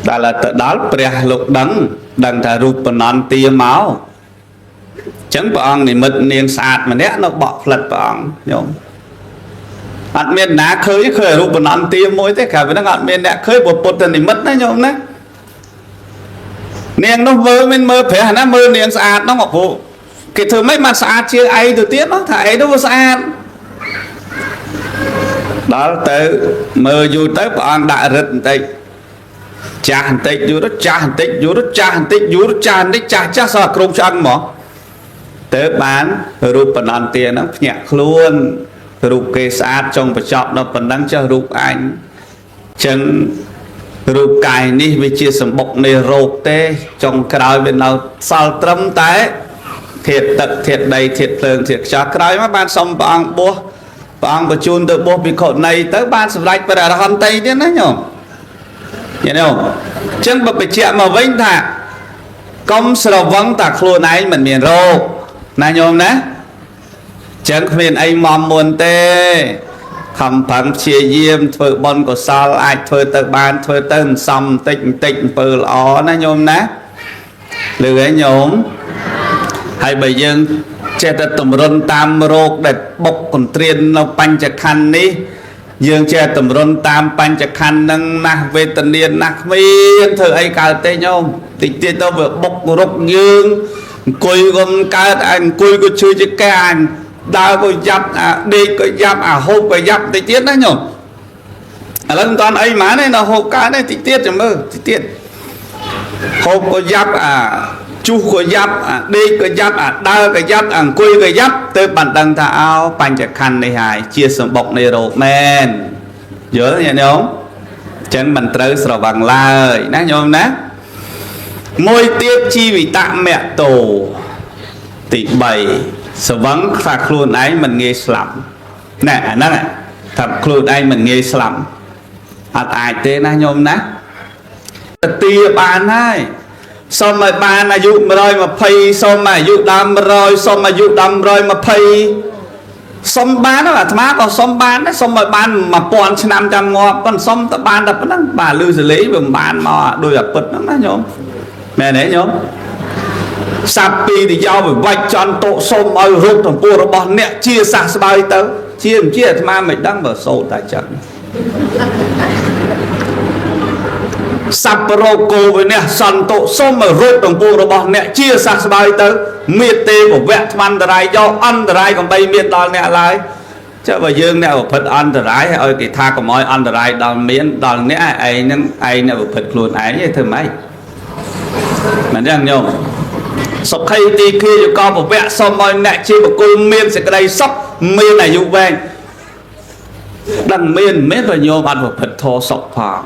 ដល់ទៅដល់ព្រះលោកដឹងដឹងថារូបនន្ទាមកអញ្ចឹងព្រះអង្គនិមិត្តនាងស្អាតម្នាក់នៅបក់ផ្លិតព្រះអង្គញោមអត់មានណាឃើញឃើញរូបនន្ទាមួយទេក្រៅពីហ្នឹងអត់មានអ្នកឃើញព្រោះពុទ្ធនិមិត្តណាញោមណានាងនោះមើលមិនមើលព្រះណាមើលនាងស្អាតហ្នឹងព្រោះគេធ្វើម៉េចបានស្អាតជាងឯងទៅទៀតនោះថាឯងនោះវាស្អាតដល់ទៅមើលយូរទៅព្រះអង្គដាក់រិទ្ធបន្តិចចាស់បន្តិចយូរទៅចាស់បន្តិចយូរទៅចាស់បន្តិចយូរទៅចាស់បន្តិចចាស់ចាស់សោះក្រុមឆ្អឹងហ្មងទៅបានរូបនន្ទាហ្នឹងភ្ញាក់ខ្លួនរូបគេស្អាតចុងបញ្ចប់ដល់ប៉ុណ្ណឹងចុះរូបអញចឹងរូបកាយនេះវាជាសម្បុកនៃរោគទេចុងក្រោយវានៅសល់ត្រឹមតែធាតុទឹកធាតុដីធាតុភ្លើងធាតុខ្យល់ក្រោយមកបានសុំព្រះអង្គបួសព្រះអង្គបញ្ជូនទៅបួសភិក្ខុនីទៅបានសម្រេចព្រះអរហន្តីទៀតណាញោមញោមអញ្ចឹងបើបញ្ជាក់មកវិញថាកុំស្រវឹងតែខ្លួនឯងមិនមានរោគណាញោមណាចឹងគ្មានអីមមមុនទេខំប្រឹងព្យាយាមធ្វើបុណ្យកុសលអាចធ្វើទៅបានធ្វើទៅសន្សំបន្តិចបន្តិចអំពើល្អណាញោមណាលឺហ៎ញោមហើយបើយើងចេះតែតម្រុនតាមរោគដែលបុកកន្ទ្រាននៅបញ្ចខណ្ឌនេះយើងចេះតម្រុនតាមបញ្ចខណ្ឌនឹងណាស់វេទនាណាស់គ្មានធ្វើអីកើតទេញោមតិចទៀតទៅវាបុករុកយើងអង្គុយក៏មិនកើតអង្គុយក៏ឈឺជាកែអញដើរក៏យ៉ាប់អាដេកក៏យ៉ាប់អាហូបក៏យ៉ាប់តិចទៀតណាញោមឥឡូវមិនតាន់អីហ្មងទេដល់ហូបកើតទេតិចទៀតចាំមើលតិចទៀតហូបក៏យ៉ាប់អាជុះក៏យ៉ាប់អាដេកក៏យ៉ាប់អាដើរក៏យ៉ាប់អាអង្គុយក៏យ៉ាប់ទៅបានដឹងថាអោបញ្ចខណ្ឌនេះហើយជាសម្បុកនៃរោគមែនយល់ញាតិញោមអញ្ចឹងមិនត្រូវស្រវឹងឡើយណាញោមណាមួយទៀតជីវិតមគ្គតោទី3ស្រវឹងថាខ្លួនឯងមិនងាយស្លាប់ណែអាហ្នឹងថាខ្លួនឯងមិនងាយស្លាប់អត់អាចទេណាញោមណាទៅទាបានហើយសុំឲ្យបានអាយុ120សុំអាយុដល់100សុំអាយុដល់120សុំបានអាត្មាក៏សុំបានដែរសុំឲ្យបាន1000ឆ្នាំចាំងាប់ប៉ុន្តែសុំទៅបានតែប៉ុណ្ណឹងបាទលឺសលេងវាមិនបានមកដូចអាពិតហ្នឹងណាញោមមែនទេញោមសัพពីទយោវិវច្ចចន្តុសុំឲ្យរូបទំពោះរបស់អ្នកជាសះស្បើយទៅជាមិនជាអាត្មាមិនដឹងបើសូត្រតែចឹងសัพពរោគោវិនះសន្តុសុំឲ្យរូបទំពោះរបស់អ្នកជាសះស្បើយទៅមេទេពវៈថ្មន្តរាយយកអន្តរាយកំបីមានដល់អ្នកឡើយចុះបើយើងអ្នកប្រព្រឹត្តអន្តរាយឲ្យគេថាកុំឲ្យអន្តរាយដល់មានដល់អ្នកឯងនឹងឯងអ្នកប្រព្រឹត្តខ្លួនឯងទេធ្វើម៉េច មិនចឹងញោមសុខីទីគាយកពវៈសូមឲ្យអ្នកជាបុគ្គលមានសេចក្តីសុខមានអាយុវែងដឹងមានមានប្រញោមអត់ប្រព្រឹត្តធម៌សុខផង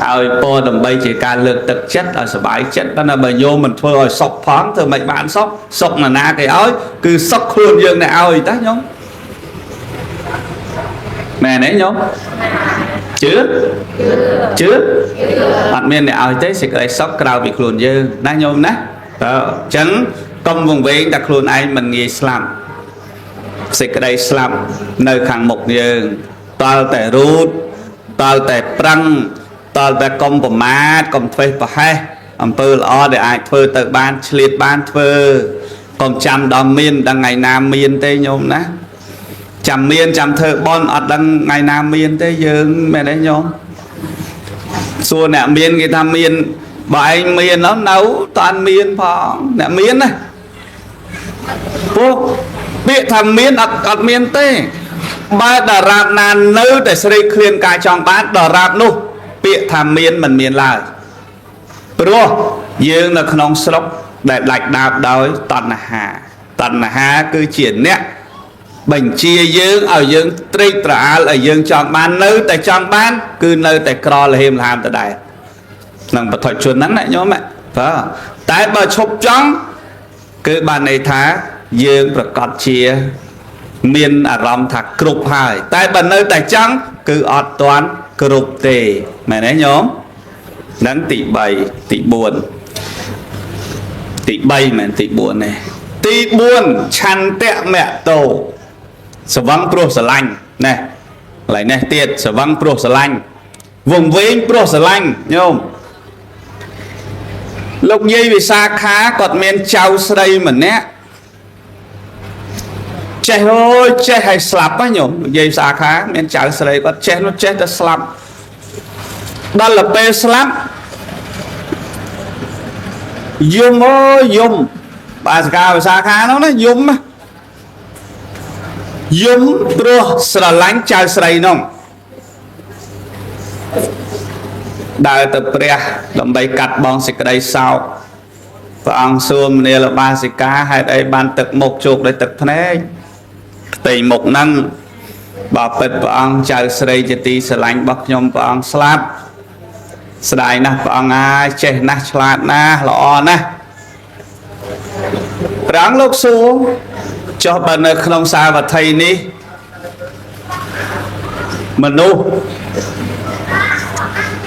ឲ្យពរដើម្បីជាការលើកទឹកចិត្តឲ្យសុបាយចិត្តប៉ុន្តែបើញោមមិនធ្វើឲ្យសុខផងធ្វើមិនបានសុខសុខនរណាគេឲ្យគឺសុខខ្លួនយើងអ្នកឲ្យតាញោមមែនទេញោមជឿជឿអត់មានអ្នកឲ្យទេសេចក្តីសុខក្រៅពីខ្លួនយើងណាញោមណាតើអញ្ចឹងកុំវង្វេងតែខ្លួនឯងមិនងាយស្លាប់សេចក្តីស្លាប់នៅខាងមុខយើងតល់តែរូតតល់តែប្រឹងតល់តែកុំប្រមាទកុំធ្វេសប្រហែសអំពើល្អដែលអាចធ្វើទៅបានឆ្លៀតបានធ្វើកុំចាំដល់មានដល់ថ្ងៃណាមានទេញោមណាចាំមានចាំធ្វើបន់អត់ដឹងថ្ងៃណាមានទេយើងមែនទេញោមសួរអ្នកមានគេថាមានបើឯងមានแล้วនៅតាន់មានផងអ្នកមានណាពួកពាក្យថាមានអត់អត់មានទេបើតារាបណានៅតែស្រេកឃ្លានការចង់បានដរាបនោះពាក្យថាមានមិនមានឡើយព្រោះយើងនៅក្នុងស្រុកដែលដាច់ដាបដោយតណ្ហាតណ្ហាគឺជាអ្នកបញ្ជាយើងឲ្យយើងត្រេកត្រអាលឲ្យយើងចង់បាននៅតែចង់បានគឺនៅតែក្រលហេមលហាមដដែលក្នុងបទជនហ្នឹងណាញោមបាទតែបើឈប់ចង់គឺបានន័យថាយើងប្រកាសជាមានអារម្មណ៍ថាគ្រប់ហើយតែបើនៅតែចង់គឺអត់ទាន់គ្រប់ទេមែនទេញោមហ្នឹងទី3ទី4ទី3មែនទី4ទេទី4ឆន្ទៈមតោសវឹងព្រោះស្រឡាញ់ណែកន្លែងនេះទៀតសវឹងព្រោះស្រឡាញ់វង្វេងព្រោះស្រឡាញ់ញោមលោកយាយវិសាខាគាត់មានចៅស្រីម្នាក់ចេះអូយចេះឲ្យស្លាប់ហ៎ញោមលោកយាយវិសាខាមានចៅស្រីគាត់ចេះនោះចេះតែស្លាប់ដល់ទៅពេលស្លាប់យំអូយយំបាសកាវិសាខានោះណាយំណាយំព្រោះស្រឡាញ់ចៅស្រីនោះដើរទៅព្រះដើម្បីកាត់បងសេចក្តីសោកព្រះអង្គសួរមនាលបាសិកាហេតុអីបានទឹកមុខជោគដោយទឹកភ្នែកផ្ទៃមុខហ្នឹងបើពិតព្រះអង្គចៅស្រីជាទីស្រឡាញ់របស់ខ្ញុំព្រះអង្គស្លាប់ស្ដាយណាស់ព្រះអង្គអាយចេះណាស់ឆ្លាតណាស់ល្អណាស់ព្រះអង្គលោកសួរចុះបើនៅក្នុងសាវត្ថីនេះមនុស្ស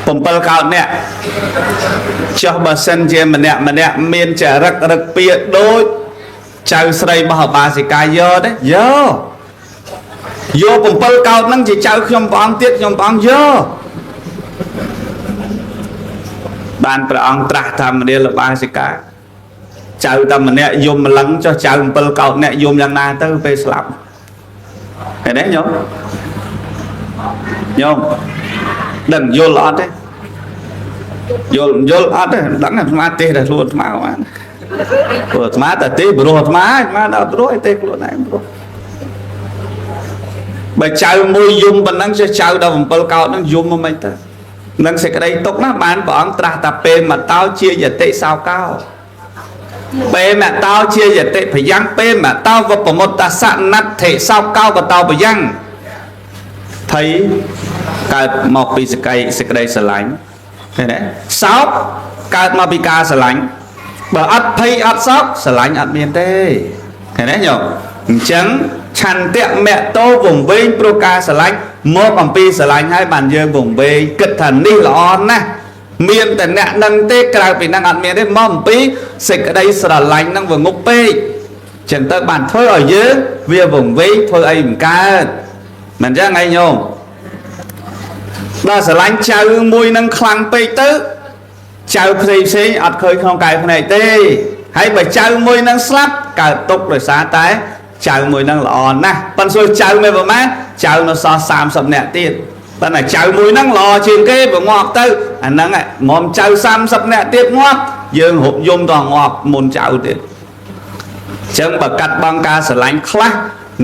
7កោដនាក់ចុះបើសិនជាម្នាក់ម្នាក់មានចរិតរឹកពៀដូចចៅស្រីរបស់អបាសិកាយកទេយកយក7កោដហ្នឹងជាចៅខ្ញុំព្រះអង្គទៀតខ្ញុំព្រះអង្គយកបានព្រះអង្គត្រាស់ថាមនាលបាសិកាចៅតែម្នាក់យំម្លឹងចុះចៅ7កោដនាក់យំយ៉ាងណាទៅពេលស្លាប់ឃើញទេញោមញោមដឹងយល់អត់ទេយល់យល់អត់ទេដឹងអាត្មាទេតែខ្លួនអាត្មាបានព្រោះអាត្មាតែទេព្រោះអាត្មាអាត្មាដល់ព្រោះឯទេខ្លួនឯងព្រោះបើចៅមួយយំប៉ុណ្ណឹងចុះចៅដល់7កោដហ្នឹងយំមកមិនទៅនឹងសេចក្តីទុកណាបានព្រះអង្គត្រាស់ថាពេលមកតោជាយតិសោកោពេលមកតោជាយតិភយ៉ាងពេលមកតោវបមុតតសនដ្ឋិសោកោកតោភយ៉ាងភ័យកើតមកពីសេចក្តីសេចក្តីស្រឡាញ់ឃើញទេសោកកើតមកពីការស្រឡាញ់បើអត់ភ័យអត់សោកស្រឡាញ់អត់មានទេឃើញទេញោមអញ្ចឹងឆន្ទៈមតោវង្វេងព្រោះការស្រឡាញ់មកអំពីស្រឡាញ់ហើយបានយើងវង្វេងគិតថានេះល្អណាស់មានតែអ្នកនឹងទេក្រៅពីនឹងអត់មានទេមកអំពីសេចក្តីស្រឡាញ់នឹងវាងប់ពេកចឹងទៅបានធ្វើឲ្យយើងវាវង្វេងធ្វើអីមិនកើតមិនចឹងឯងញោមដល់ស្រឡាញ់ចៅមួយនឹងខ្លាំងពេកទៅចៅផ្សេងផ្សេងអត់ឃើញក្នុងកាយភ្នែកទេហើយបើចៅមួយនឹងស្លាប់កើតទុកដោយសារតែចៅមួយនឹងល្អណាស់ប៉ុន្តែសួរចៅមួយប្រមាណចៅនៅសល់30នាក់ទៀតប៉ុន្តែចៅមួយនឹងល្អជាងគេបើងាប់ទៅអាហ្នឹងមុំចៅ30នាក់ទៀតងាប់យើងរົບយំដល់ងាប់មុនចៅទៀតអញ្ចឹងបើកាត់បងការស្រឡាញ់ខ្លះ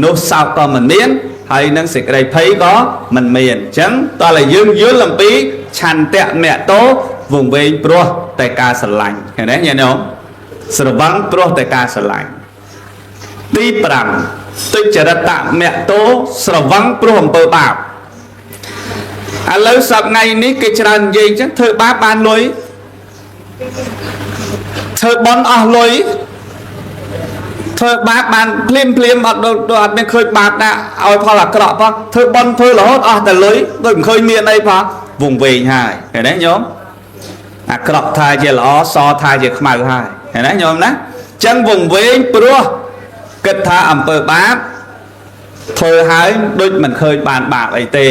នោះសោកក៏មិនមានហើយនឹងសេចក្តីភ័យក៏មិនមានអញ្ចឹងតើតែយើងយល់អំពីឆន្ទៈមតោ វង្វេងព្រោះតែការស្រឡាញ់ឃើញទេញាតិញោមស្រវឹងព្រោះតែការស្រឡាញ់ទី5ទុច្ចរិតមគ្គតោស្រវឹងព្រោះអំពើបាបឥឡូវសប្ថ្ងៃនេះគេច្រើននិយាយអញ្ចឹងធ្វើបាបបានលុយធ្វើបន់អស់លុយធ្វើបាបបានភ្លាមភ្លាមអត់អត់មានឃើញបាបណាឲ្យផលអាក្រក់ផងធ្វើបន់ធ្វើរហូតអស់តែលុយដូចមិនឃើញមានអីផងវង្វេងហើយឃើញទេញោមអាក្រក់ថាជាល្អសថាជាខ្មៅហើយឃើញទេញោមណាអញ្ចឹងវង្វេងព្រោះគិតថាអំពើបាបធ្វើហើយដូចមិនឃើញបានបាបអីទេ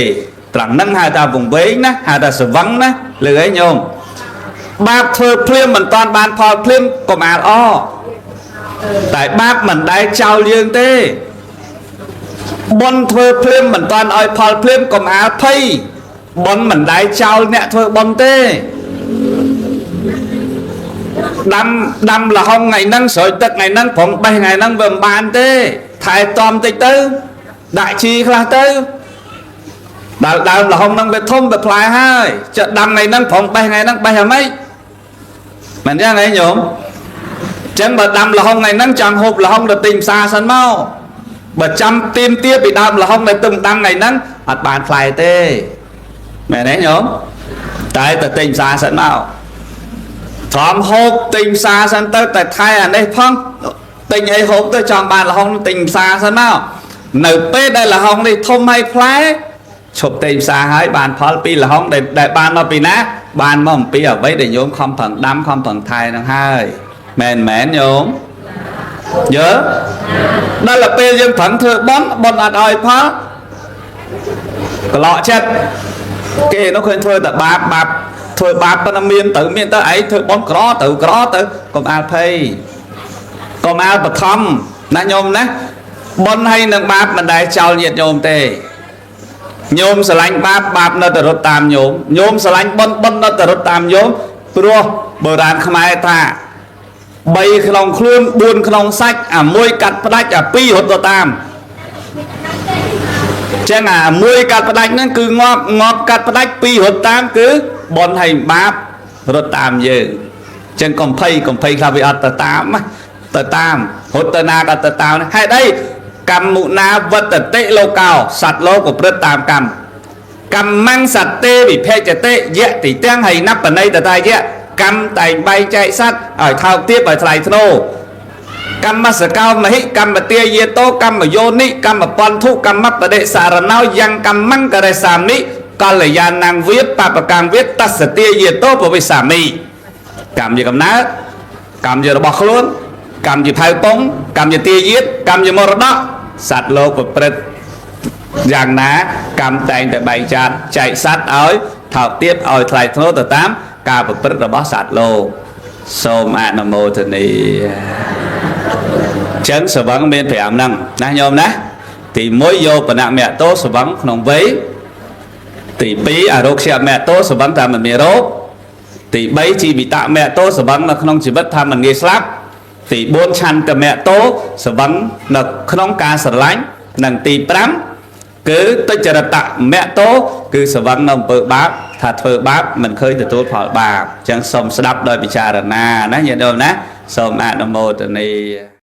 ត្រង់ហ្នឹងហៅថាវង្វេងណាហៅថាស្រវឹងណាលើអីញោមបាបធ្វើភ្លាមមិនតាន់បានផលភ្លាមកុំអាលអតែបាបមិនដែលចោលយើងទេបុណ្យធ្វើភ្លាមមិនតាន់ឲ្យផលភ្លាមកុំអាលភ័យបុណ្យមិនដែលចោលអ្នកធ្វើបុណ្យទេដាំដាំលហុងថ្ងៃហ្នឹងស្រោចទឹកថ្ងៃហ្នឹងប្រងបេះថ្ងៃហ្នឹងវាមិនបានទេថែទាំតិចទៅដាក់ជីខ្លះទៅដល់ដើមលហុងហ្នឹងវាធំវាផ្លែហើយចុះដាំថ្ងៃហ្នឹងប្រងបេះថ្ងៃហ្នឹងបេះយ៉ាងម៉េចមិនចឹងហីញោមចឹងបើដាំលហុងថ្ងៃហ្នឹងចង់ហូបលហុងទៅទិញផ្សារសិនមកបើចាំទៀមទាពីដើមលហុងដែលទឹមដាំថ្ងៃហ្នឹងអត់បានផ្លែទេមែនទេញោមតែទៅទិញផ្សារសិនមកត្រមហូបទិញផ្សារសិនទៅតែថែអានេះផងទិញអីហូបទៅចង់បានលហុងទិញផ្សារសិនមកនៅពេលដែលលហុងនេះធំហើយផ្លែឈប់ទិញផ្សារហើយបានផលពីលហុងដែលបានមកពីណាបានមកអំពីអ្វីដែលញោមខំប្រឹងដាំខំប្រឹងថែនឹងហើយមែនមែនញោមយល់ដល់ទៅពេលយើងប្រឹងធ្វើបន់បន់អត់ឲ្យផលក្លក់ចិត្តគេនោះឃើញធ្វើតែបាបបាបធ្វើបាបប៉ុន្តែមានទៅមានទៅឯងធ្វើបន់ក្រទៅក្រទៅកុំអាលភ័យកុំអាលបឋមណាញោមណាបន់ហើយនឹងបាបមិនដែលចោលញាតញោមទេញោមស្រឡាញ់បាបបាបនៅតែរត់តាមញោមញោមស្រឡាញ់បុណ្យបុណ្យនៅតែរត់តាមញោមព្រោះបុរាណខ្មែរថា3ក្នុងខ្លួន4ក្នុងសាច់អាមួយកាត់ផ្ដាច់អាពីររត់ទៅតាមចឹងអាមួយកាត់ផ្ដាច់ហ្នឹងគឺងាប់ងាប់កាត់ផ្ដាច់ពីររត់តាមគឺបុណ្យហើយបាបរត់តាមយើងចឹងកំភៃកំភៃខ្លះវាអត់ទៅតាមណាទៅតាមរត់ទៅណាក៏ទៅតាមហេតុអីកម្មមុណាវត្តតិលោកោសត្វលោកប្រព្រឹត្តតាមកម្មកម្មੰសត្វទេវិភេចតិយៈតិទាំងហើយណបណៃតតាយៈកម្មតែងបែងចែកសត្វឲ្យថោកទាបឲ្យថ្លៃថ្នូរកម្មសកោមហិកម្មទាយាតោកម្មយោនិកម្មពន្ធុកម្មបដិសារណោយ៉ាងកម្មੰករេសាមិកល្យាណងវាបបកម្មវាតសទាយាតោពវិសាមិកម្មជាកំណើតកម្មជារបស់ខ្លួនកម្មជាផៅពងកម្មជាទាយាតកម្មជាមរតកសត្វលោកប្រព្រឹត្តយ៉ាងណាកម្មតែងតែបែងចាត់ចែកសត្វឲ្យថោកទាបឲ្យថ្លៃថ្នូរទៅតាមការប្រព្រឹត្តរបស់សត្វលោកសូមអនុមោទនាចឹងស្រវឹងមាន5ហ្នឹងណាញោមណាទី1យោបនមៈតោស្រវឹងក្នុងវ័យទី2អរោគមៈតោស្រវឹងថាមិនមានរោគទី3ជីវិតមៈតោស្រវឹងនៅក្នុងជីវិតថាមិនងាយស្លាប់ទី4ឆន្ទមៈតោស្រវឹងនៅក្នុងការស្រឡាញ់និងទី5គឺទុច្ចរិតមៈតោគឺស្រវឹងនៅអំពើបាបថាធ្វើបាបមិនឃើញទទួលផលបាបអញ្ចឹងសូមស្ដាប់ដោយពិចារណាណាញាតិញោមណាសូមអនុមោទនា។